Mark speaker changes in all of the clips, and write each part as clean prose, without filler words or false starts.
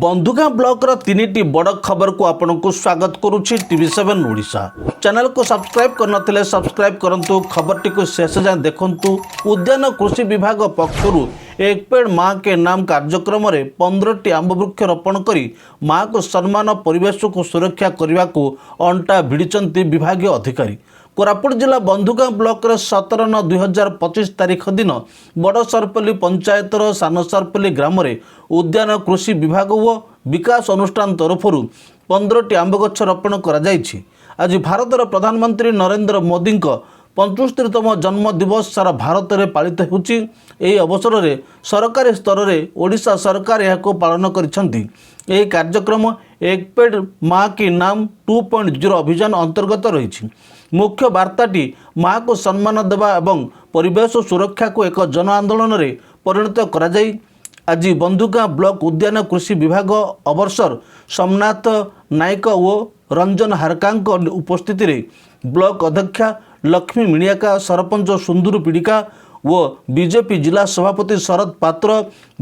Speaker 1: ବନ୍ଧୁଗାଁ ବ୍ଲକର ତିନିଟି ବଡ଼ ଖବରକୁ ଆପଣଙ୍କୁ ସ୍ୱାଗତ କରୁଛି ଟିଭି ସେଭେନ୍ ଓଡ଼ିଶା। ଚ୍ୟାନେଲକୁ ସବସ୍କ୍ରାଇବ୍ କରିନଥିଲେ ସବସ୍କ୍ରାଇବ୍ କରନ୍ତୁ, ଖବରଟିକୁ ଶେଷ ଯାଏଁ ଦେଖନ୍ତୁ। ଉଦ୍ୟାନ କୃଷି ବିଭାଗ ପକ୍ଷରୁ "ଏକ ପେଡ଼ ମା କେ ନାମ" କାର୍ଯ୍ୟକ୍ରମରେ 15ଟି ଆମ୍ବ ବୃକ୍ଷ ରୋପଣ କରି ମାଆକୁ ସମ୍ମାନ, ପରିବେଶକୁ ସୁରକ୍ଷା କରିବାକୁ ଅଣ୍ଟା ଭିଡ଼ିଛନ୍ତି ବିଭାଗୀୟ ଅଧିକାରୀ। କୋରାପୁଟ ଜିଲ୍ଲା ବନ୍ଧୁଗାଁ ବ୍ଲକର 17/9/2025 ତାରିଖ ଦିନ ବଡ଼ ସରପଲ୍ଲୀ ପଞ୍ଚାୟତର ସାନ ସରପଲ୍ଲୀ ଗ୍ରାମରେ ଉଦ୍ୟାନ କୃଷି ବିଭାଗ ଓ ବିକାଶ ଅନୁଷ୍ଠାନ ତରଫରୁ 15ଟି ଆମ୍ବ ଗଛ ରୋପଣ କରାଯାଇଛି। ଆଜି ଭାରତର ପ୍ରଧାନମନ୍ତ୍ରୀ ନରେନ୍ଦ୍ର ମୋଦିଙ୍କ 75ତମ ଜନ୍ମ ଦିବସ ସାରା ଭାରତରେ ପାଳିତ ହେଉଛି। ଏହି ଅବସରରେ ସରକାରୀ ସ୍ତରରେ ଓଡ଼ିଶା ସରକାର ଏହାକୁ ପାଳନ କରିଛନ୍ତି। ଏହି କାର୍ଯ୍ୟକ୍ରମ "ଏକ ପେଡ଼ ମା କି ନାମ 2.0" ଅଭିଯାନ ଅନ୍ତର୍ଗତ ରହିଛି। ମୁଖ୍ୟ ବାର୍ତ୍ତାଟି ମାଆକୁ ସମ୍ମାନ ଦେବା ଏବଂ ପରିବେଶ ସୁରକ୍ଷାକୁ ଏକ ଜନ ଆନ୍ଦୋଳନରେ ପରିଣତ କରାଯାଇ ଆଜି ବନ୍ଧୁଗାଁ ବ୍ଲକ ଉଦ୍ୟାନ କୃଷି ବିଭାଗ ଓଭରସିଅର ସୋମନାଥ ନାୟକ ଓ ରଞ୍ଜନ ହାରକାଙ୍କ ଉପସ୍ଥିତିରେ ବ୍ଲକ ଅଧ୍ୟକ୍ଷା ଲକ୍ଷ୍ମୀ ମିଣିଆକା, ସରପଞ୍ଚ ସୁନ୍ଦୁରୁ ପିଡ଼ିକା ଓ ବିଜେପି ଜିଲ୍ଲା ସଭାପତି ଶରତ ପାତ୍ର,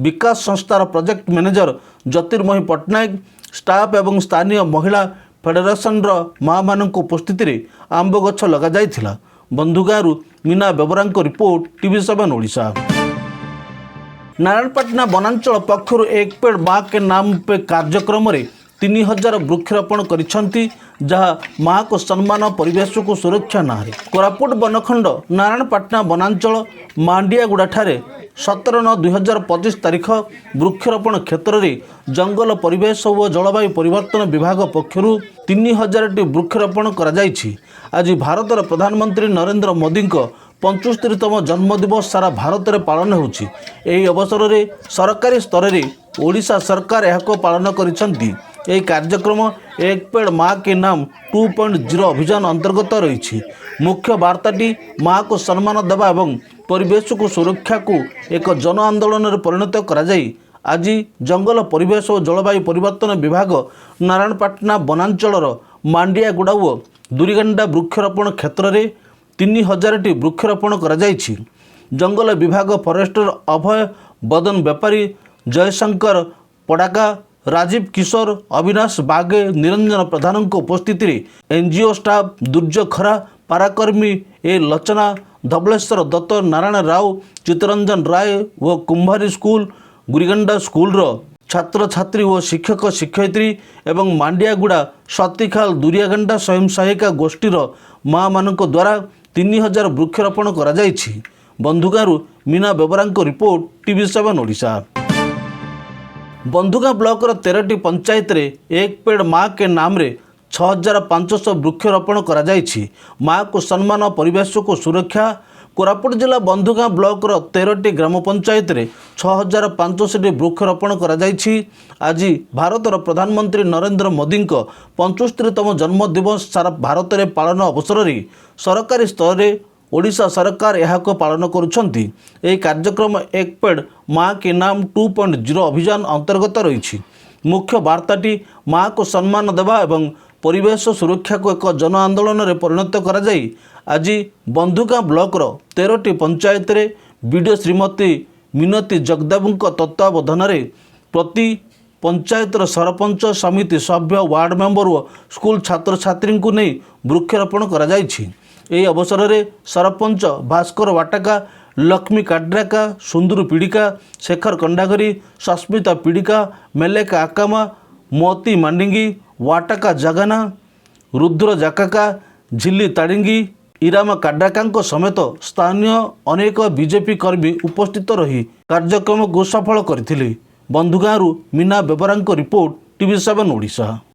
Speaker 1: ବିକାଶ ସଂସ୍ଥାର project manager Jyotirmayee Pattnaik, staff ଏବଂ ସ୍ଥାନୀୟ ମହିଳା ଫେଡେରେସନର ମାଆମାନଙ୍କ ଉପସ୍ଥିତିରେ ଆମ୍ବ ଗଛ ଲଗାଯାଇଥିଲା। ବନ୍ଧୁଗାଁରୁ ମୀନା ବେବରାଙ୍କ report, TV seven Odisha. Narayanpatna ବନାଞ୍ଚଳ ପକ୍ଷରୁ "ଏକ ପେଡ଼ ମା କେ ନାମ ପେ" କାର୍ଯ୍ୟକ୍ରମରେ 3000 ବୃକ୍ଷରୋପଣ କରିଛନ୍ତି, ଯାହା ମାଆକୁ ସମ୍ମାନ, ପରିବେଶକୁ ସୁରକ୍ଷା ନାଁରେ। କୋରାପୁଟ ବନଖଣ୍ଡ ନାରାୟଣପାଟଣା ବନାଞ୍ଚଳ ମାଣ୍ଡିଆଗୁଡ଼ାଠାରେ 17/9/2025 ତାରିଖ ବୃକ୍ଷରୋପଣ କ୍ଷେତ୍ରରେ ଜଙ୍ଗଲ, ପରିବେଶ ଓ ଜଳବାୟୁ ପରିବର୍ତ୍ତନ ବିଭାଗ ପକ୍ଷରୁ 3000ଟି ବୃକ୍ଷରୋପଣ କରାଯାଇଛି। ଆଜି ଭାରତର ପ୍ରଧାନମନ୍ତ୍ରୀ ନରେନ୍ଦ୍ର ମୋଦିଙ୍କ 75ତମ ଜନ୍ମଦିବସ ସାରା ଭାରତରେ ପାଳନ ହେଉଛି। ଏହି ଅବସରରେ ସରକାରୀ ସ୍ତରରେ ଓଡ଼ିଶା ସରକାର ଏହାକୁ ପାଳନ କରିଛନ୍ତି। ଏହି କାର୍ଯ୍ୟକ୍ରମ "ଏକ ପେଡ଼ ମା କେ ନାମ 2.0" ଅଭିଯାନ ଅନ୍ତର୍ଗତ ରହିଛି। ମୁଖ୍ୟ ବାର୍ତ୍ତାଟି ମାଆକୁ ସମ୍ମାନ ଦେବା ଏବଂ ପରିବେଶକୁ ସୁରକ୍ଷାକୁ ଏକ ଜନ ଆନ୍ଦୋଳନରେ ପରିଣତ କରାଯାଇ ଆଜି ଜଙ୍ଗଲ, ପରିବେଶ ଓ ଜଳବାୟୁ ପରିବର୍ତ୍ତନ ବିଭାଗ ନାରାୟଣପାଟଣା ବନାଞ୍ଚଳର ମାଣ୍ଡିଆଗୁଡ଼ା ଓ ଦୁରିଗଣ୍ଡା ବୃକ୍ଷରୋପଣ କ୍ଷେତ୍ରରେ 3000ଟି ବୃକ୍ଷରୋପଣ କରାଯାଇଛି। ଜଙ୍ଗଲ ବିଭାଗ ଫରେଷ୍ଟର ଅଭୟ ବଦନ ବେପାରୀ, ଜୟଶଙ୍କର ପଡ଼ାକା, ରାଜୀବ କିଶୋର, ଅବିନାଶ ବାଗେ, ନିରଞ୍ଜନ ପ୍ରଧାନଙ୍କ ଉପସ୍ଥିତିରେ ଏନ୍ଜିଓ ଷ୍ଟାଫ୍ ଦୁର୍ଯ୍ୟ ଖରା, ପାରାକର୍ମୀ ଏ ଲଚନା, ଧବଳେଶ୍ୱର ଦତ୍ତ, ନାରାୟଣ ରାଓ, ଚିତ୍ତରଞ୍ଜନ ରାୟ ଓ କୁମ୍ଭାରୀ ସ୍କୁଲ, ଗୁରିଗଣ୍ଡା ସ୍କୁଲର ଛାତ୍ରଛାତ୍ରୀ ଓ ଶିକ୍ଷକ ଶିକ୍ଷୟିତ୍ରୀ ଏବଂ ମାଣ୍ଡିଆଗୁଡ଼ା, ସତୀଖାଲ, ଦୁରିଆଗଣ୍ଡା ସ୍ୱୟଂ ସହାୟିକା ଗୋଷ୍ଠୀର ମାଆମାନଙ୍କ ଦ୍ୱାରା 3000 ବୃକ୍ଷରୋପଣ କରାଯାଇଛି। ବନ୍ଧୁଗାଁରୁ ମୀନା ବେବରାଙ୍କ report, TV seven Odisha. Bandhugaon ବ୍ଲକର 13ଟି ପଞ୍ଚାୟତରେ "ଏକ ପେଡ଼ ମା କେ ନାମରେ" 6500 ବୃକ୍ଷରୋପଣ କରାଯାଇଛି। ମାଆକୁ ସମ୍ମାନ, ପରିବେଶକୁ ସୁରକ୍ଷା। କୋରାପୁଟ ଜିଲ୍ଲା ବନ୍ଧୁଗାଁ ବ୍ଲକର 13ଟି ଗ୍ରାମ ପଞ୍ଚାୟତରେ 6500ଟି ବୃକ୍ଷରୋପଣ କରାଯାଇଛି। ଆଜି ଭାରତର ପ୍ରଧାନମନ୍ତ୍ରୀ ନରେନ୍ଦ୍ର ମୋଦିଙ୍କ 75ତମ ଜନ୍ମଦିବସ ସାରା ଭାରତରେ ପାଳନ ଅବସରରେ ସରକାରୀ ସ୍ତରରେ ଓଡ଼ିଶା ସରକାର ଏହାକୁ ପାଳନ କରୁଛନ୍ତି। ଏହି କାର୍ଯ୍ୟକ୍ରମ "ଏକ ପେଡ଼ ମା କି ନାମ 2.0" ଅଭିଯାନ ଅନ୍ତର୍ଗତ ରହିଛି। ମୁଖ୍ୟ ବାର୍ତ୍ତାଟି ମାଆକୁ ସମ୍ମାନ ଦେବା ଏବଂ ପରିବେଶ ସୁରକ୍ଷାକୁ ଏକ ଜନ ଆନ୍ଦୋଳନରେ ପରିଣତ କରାଯାଇ ଆଜି ବନ୍ଧୁଗାଁ ବ୍ଲକର 13ଟି ପଞ୍ଚାୟତରେ ବିଡ଼ିଓ ଶ୍ରୀମତୀ ମିନତୀ ଜଗଦେବଙ୍କ ତତ୍ତ୍ୱାବଧାନରେ ପ୍ରତି ପଞ୍ଚାୟତର ସରପଞ୍ଚ, ସମିତି ସଭ୍ୟ, ୱାର୍ଡ ମେମ୍ବର ଓ ସ୍କୁଲ ଛାତ୍ରଛାତ୍ରୀଙ୍କୁ ନେଇ ବୃକ୍ଷରୋପଣ କରାଯାଇଛି। ଏହି ଅବସରରେ ସରପଞ୍ଚ ଭାସ୍କର ୱାଟକା, ଲକ୍ଷ୍ମୀ କାଡ୍ରାକା, ସୁନ୍ଦୁରୁ ପିଡ଼ିକା, ଶେଖର କଣ୍ଡାଗରି, ସସ୍ମିତା ପିଡ଼ିକା, ମେଲେକା ଆକାମା, ମୋତି ମାଣ୍ଡିଙ୍ଗି, ୱାଟକା ଜାଗାନା, ରୁଦ୍ର ଜାକାକା, ଝିଲ୍ଲି ତାଡ଼ିଙ୍ଗି, ଇରାମା କାଡ୍ରାକାଙ୍କ ସମେତ ସ୍ଥାନୀୟ ଅନେକ ବିଜେପି କର୍ମୀ ଉପସ୍ଥିତ ରହି କାର୍ଯ୍ୟକ୍ରମକୁ ସଫଳ କରିଥିଲେ। ବନ୍ଧୁଗାଁରୁ ମୀନା ବେବରାଙ୍କ ରିପୋର୍ଟ, ଟିଭି ସେଭେନ୍ ଓଡ଼ିଶା।